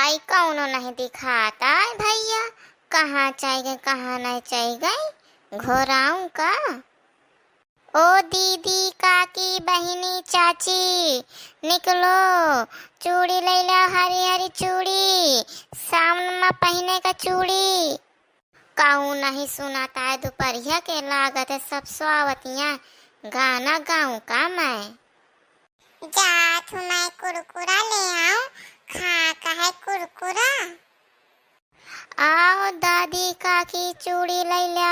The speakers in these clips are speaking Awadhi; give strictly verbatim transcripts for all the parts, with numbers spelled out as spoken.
आई कौनो नहीं दिखाता है भैया, कहाँ चइ गए, कहाँ नहीं चइ गए, घोराऊं का? ओ दीदी, काकी, बहिनी, चाची, निकलो, चूड़ी लइ लो, हरी हरी चूड़ी, सावन मा पहिने का चूड़ी। कहूँ नहीं सुनाता है दुपहरिया के, लागत है सब सोवतिया, गाना गाऊं का मैं? जात हूँ मैं कुरकुरा ले आऊं, खा कहे कुरकुरा। आओ दादी काकी चूड़ी लइ लो।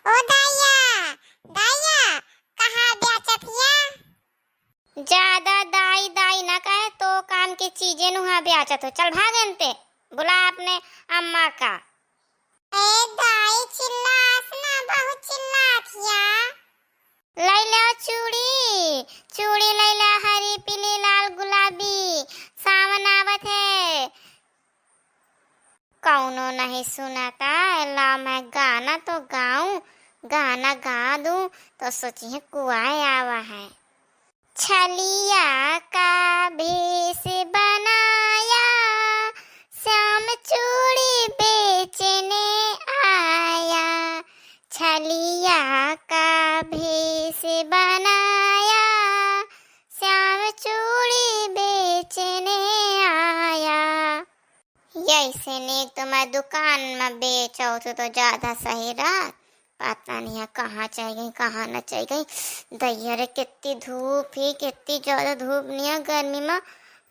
ओ दाइया, दाइया, कहाँ बेचत हिया? ज्यादा दाई दाई ना कहे, तो काम की चीजें नुहा बेचत हो। चल भाग एनते, बुला अपने अम्मा का। ए दाई चिल्लास ना, बहुत चिल्लात हिया। लइ लो चूड़ी, चूड़ी लइ लो हरी पीली लाल गुलाबी, सावन आवत है। कौनो नहीं सुनाता, ला मैं गाना तो गाऊं, गाना गा दूं तो सोचिहैं कुआए आवा है। छलिया का भेष बनाया, श्याम चूड़ी बेचने आया। छलिया का भेष बनाया, श्याम चूड़ी बेचने आया। यइसे नीक तो मैं दुकान मा बेचौत तो ज्यादा सही रहत। पता नहीं है कहाँ चइ गई, कहाँ न चइ गई। दैया रे, कितनी धूप ही, कितनी ज्यादा धूप निया, गर्मी मा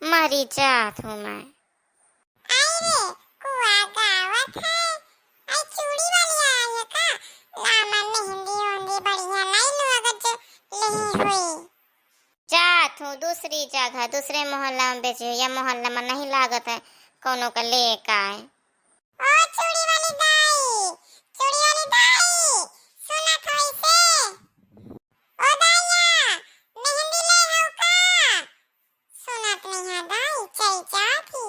मरी जात हूँ मैं। आई रे, कुआ गावत है। आई चूड़ी वाली आई है का? लामा मेहंदी ओंदी बढ़िया लाई लो अगर जो लेही हुई। जात हूँ दूसरी जगह, दूसरे मोहल्ला मा बेची, या मोहल्ला मा नहीं लागत है कौनो का लेका है। ओ चूड़ी वाली दाई, चूड़ी वाली दाई, सुनत हो इसे? ओ दाइया, मेहंदी ले हो का? सुनत नहीं है दाई, चल जात ही।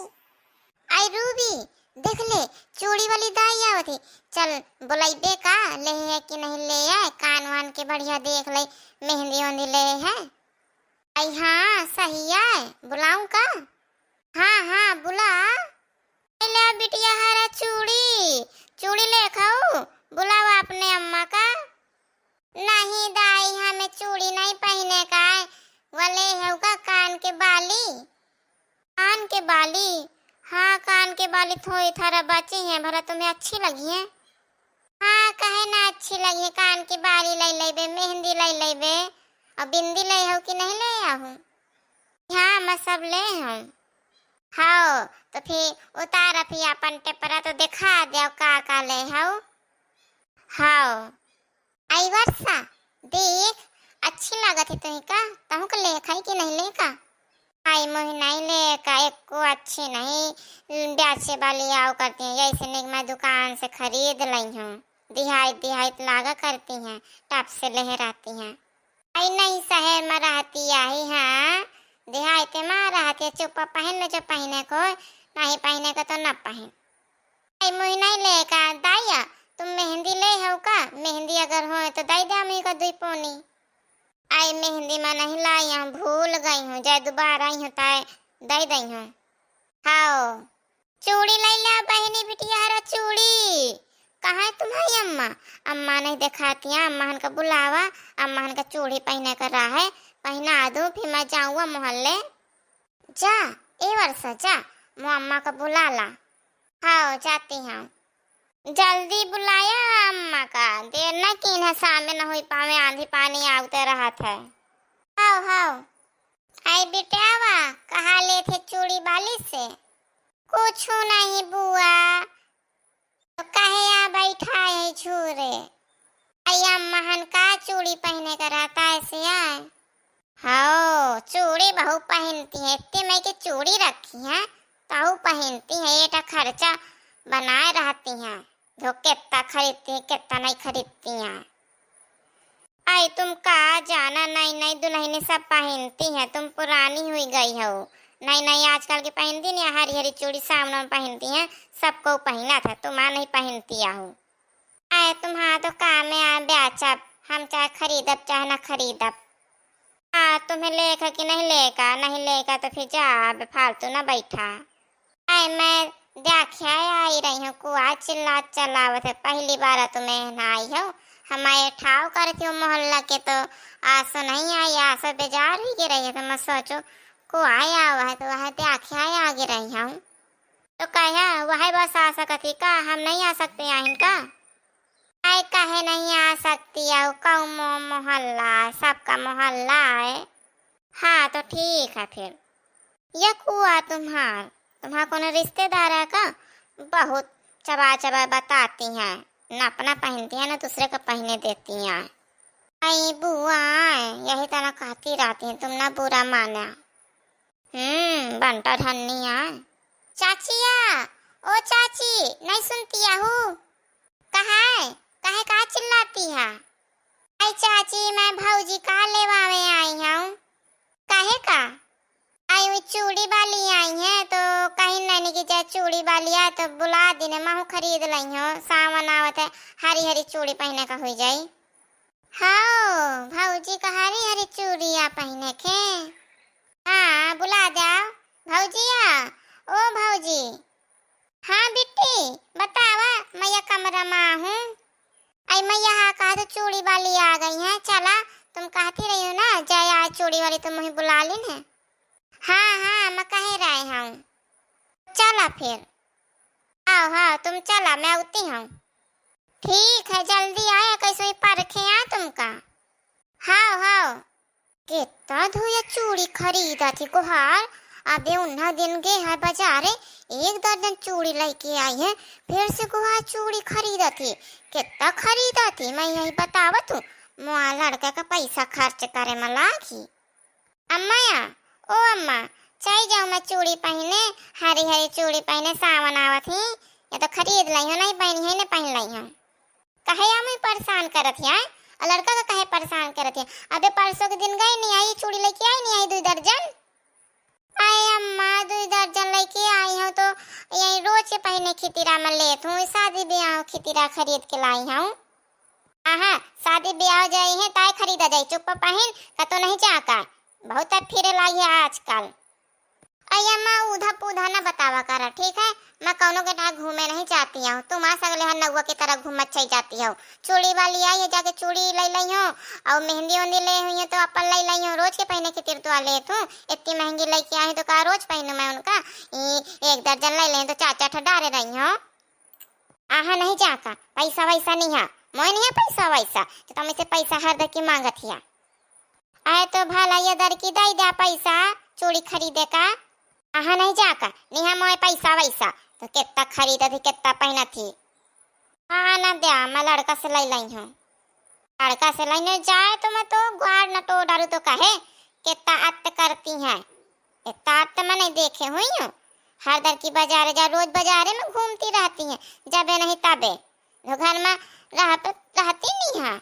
आई रूबी, देख ले, चूड़ी वाली दाई आवत ही। चल, बुलाइबे का, ले है कि नहीं ले है, कान वान के बढ़िया देख ले, मेहंदी ओंदी ले है। आई हाँ, सही है, बुलाऊं का? हाँ, हाँ, बुला। ले बिटिया हरा चूड़ी, चूड़ी ले खाऊ, बुलावा अपने अम्मा का। नहीं दाई, हमें चूड़ी नहीं पहिने का है, वले है का कान के बाली। कान के बाली? हाँ, कान के बाली थोड़ी थारा बची हैं, भला तुम्हें अच्छी लगी हैं? हाँ, कहे ना अच्छी लगी है, कान के बाली लइ लेबे, मेहंदी लइ लेबे, और बिंदी लइ हो कि नहीं लइ आहू? हाँ, मैं सब ले हूँ। हाओ, तो फिर उतार फिर अपन टेपरा तो देखा दे, का का ले हऊ। हाओ। आई वर्षा, देख, अच्छी लागत है तुही का? तहूँ का ले खाई कि नहीं ले का? आई मोही नहीं ले का, एको अच्छी नहीं, ब्याचे वाली आओ करती है, यही से निक मैं दुकान से खरीद लई हूँ। दिहाई दिहाई लागा करती हैं, टप से ले रहती हैं। आई नहीं शहर मा रहती आई, हाँ, देहाते मा रहती है, चुप्पा पहन ले जो पहने को, नहीं पहने को तो न पहन। आई मुही नहीं ले का, दाइया, तुम मेहंदी ले हो का? मेहंदी अगर होए तो दई दे हमी का दुई पोनी। आई मेहंदी मा नहीं लाई हूँ, भूल गई हूँ, जय दोबारा आई हूँ ताए दई दई हूँ। हाओ। चूड़ी लइ ला बहिनी बिटिया हरा चूड़ी। कहाँ है तुम्हारी अम्मा? अम्मा नहीं देखाती हैं, अम्मा हन का बुलावा, अम्मा हन का चूड़ी पहने का रहा है, पहना दूँ, फिर मैं जाऊँगा मोहल्ले। जा, ए वर्षा जा, मो अम्मा का बुला ला। हाओ, जाती हूँ। जल्दी बुलाया अम्मा का, देर न कीन है, सामने न हुई पावे, आंधी पानी आवते रहत है। हाओ, हाओ। आई बेटावा, कहा लेत है चूड़ी बाली से? कुछु नहीं बुआ, तो कहे आ बैठा है झूरे। आई अम्मा हन का चूड़ी पहने का रहता है से आए। हाओ, चूड़ी बहुत पहनती हैं, इतने मई के चूड़ी रखी हैं, तऊ पहनती हैं, एटा खर्चा बनाए रहती हैं, जो कितना खरीदती हैं, कितना नहीं खरीदती हैं। आई तुम का जाना, नई नई दुल्हनी सब पहनती हैं, तुम पुरानी हुई गई हो। नई नई आजकल की पहनती नहीं, हरी हरी चूड़ी सामने में पहनती हैं, सबको पहना था, तुम आ नहीं पहनती आहू। आए तुम्हारा तो काम है, आ बेचब, हम चाहे खरीदब चाहे ना खरीदब। आ तुम्हें लेखा कि नहीं लेखा, नहीं लेखा तो फिर जा, अब फालतू ना बैठा। मैं देखा आई रही हूँ, कुआ चिल्लात चलावत है। पहली बार तुम्हें ना आई हो, हमारे ठाव करती हो मोहल्ला के, तो आसो नहीं आई, आसो बेजार हुई गे रही है, तो मैं सोचो कुआ आवा है, तो वह देखा आगे रही हूँ। तो कहा वह बस आ सकती का, हम नहीं आ सकते यहाँ इनका? आए काहे नहीं आ सकती हो, कौमो मोहल्ला, सबका मोहल्ला है। हाँ तो ठीक है फिर। ये कुआ तुम्हार, तुम्हार कोनो रिश्तेदार है का? बहुत चबा चबा बताती हैं, न अपना पहनती हैं न दूसरे का पहने देती हैं। आई बुआ, यही तरह कहती रहती हैं, तुम ना बुरा माना। हम्म, बंटा धन्नी है। चाचिया, ओ चाची, नहीं सुनती आहू? कहे, कहे का चिल्लाती है? आई चाची, मैं भौजी का लेवावे आई हूँ। काहे का? आई वो चूड़ी वाली आई है तो कहीं नैनी की जा चूड़ी वाली आए तो बुला दिने, महू खरीद लई हो, सावन आवत है, हरी हरी चूड़ी पहने का हुई जाई। हाँ भौजी का हरी हरी चूड़िया पहने के। हाँ बुला जाओ भौजिया, ओ भौजी। हाँ बिट्टी, बतावा, मैया कमरा मा हूँ। आई मैया, हाँ कहा तो चूड़ी वाली आ गई है, चला। तुम कहती रही हो ना जय आए चूड़ी वाली, तुम वही बुला ली है। हाँ हाँ, मैं कहे रहे हूँ, चला फिर। आओ हाँ, तुम चला, मैं उती हूँ। ठीक है, जल्दी आए, कैसे ही परखे आ तुमका। हाँ हाँ। कितना धुया चूड़ी खरीदा थी गोहार। अबे उन्हा दिन गे है बाजारे, एक दर्जन चूड़ी लेके आई है, फिर से गोहार चूड़ी खरीदा थी। कितना खरीदा थी, मैं यही बतावा तू, मोआ लड़का का पैसा खर्च करे में लागी। अम्मा या, ओ अम्मा, चाहे जाओ मैं चूड़ी पहने, हरी हरी चूड़ी पहने, सावन आवत ही, या तो खरीद लई हो, नहीं पहनी है, नहीं पहन लई हो। कहे या मुझे परेशान करत है, और लड़का का कहे परेशान करत है। अबे परसों के दिन गई नहीं आई, चूड़ी लेके आई नहीं आई, दुई दर्जन। आए अम्मा, दुई दर्जन लेके आई हूँ तो यही रोज के पहने खितिरा में लेत हूँ, शादी ब्याह खितिरा खरीद के लाई हूँ। आहा, शादी ब्याह जाई है ताय खरीदा जाई, चुप पहन, कतो नहीं जाका। बहुत अब फिरे लाई है आजकल। अय्या माँ, ऊधा पूधा न बतावा करा, ठीक है? मैं कौनो के यहाँ घूमे नहीं जाती हूँ, तुम आ सगले हर नौआ की तरह घूमत चली जाती हो। चूड़ी वाली आई है, जाके चूड़ी ले लई हो, और मेहंदी उहंदी ले हुई है तो अपन ले लई हो, रोज के पहने की तिरतुआ लेत हूँ। इतनी महंगी लेके आई तो का रोज पहनू मैं उनका? ई एक दर्जन ले लें तो चार चार ठो डारे रही हो। आहा नहीं जाका, पैसा वैसा नहीं है, मोए नहीं है पैसा वैसा, तो तुम इसे पैसा हर दर की मांगत हिया। आए तो भला ये दर की दे द्या पैसा चूड़ी खरीदे का। आहा नहीं जाका, निहा मोए पैसा वैसा, तो कितना खरीदत ही, कितना पहनत ही। हाँ ना द्या, मैं लड़का से ले लई हूँ। लड़का से लेने जाए तो मैं तो ग्वार न टो डारू तो कहे, कितना अत्त करती हैं। इतना अत्त मैं नहीं देखे हुई हूँ। हर दर की बाजारे जा, रोज बाजारे में घूमती रहती हैं, जबे नहीं तबे। जो घर में रह, रहती नहीं है।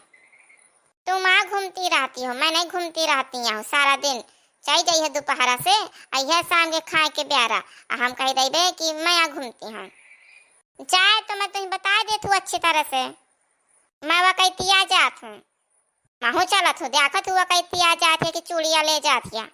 तुम आ घूमती रहती हो, मैं नहीं घूमती रहती हूँ। सारा दिन चली जाई है दोपहरा से, आई है शाम के खाए के ब्यारा, आ हम कह देबे कि मैं आ घूमती हूँ। जाए तो मैं तुम्हें बता देत हूँ अच्छी तरह से, मैं वकैतिया जात हूँ। महू चलत हूँ, देखत हूँ वकैतिया जात है कि चूड़िया ले जात है।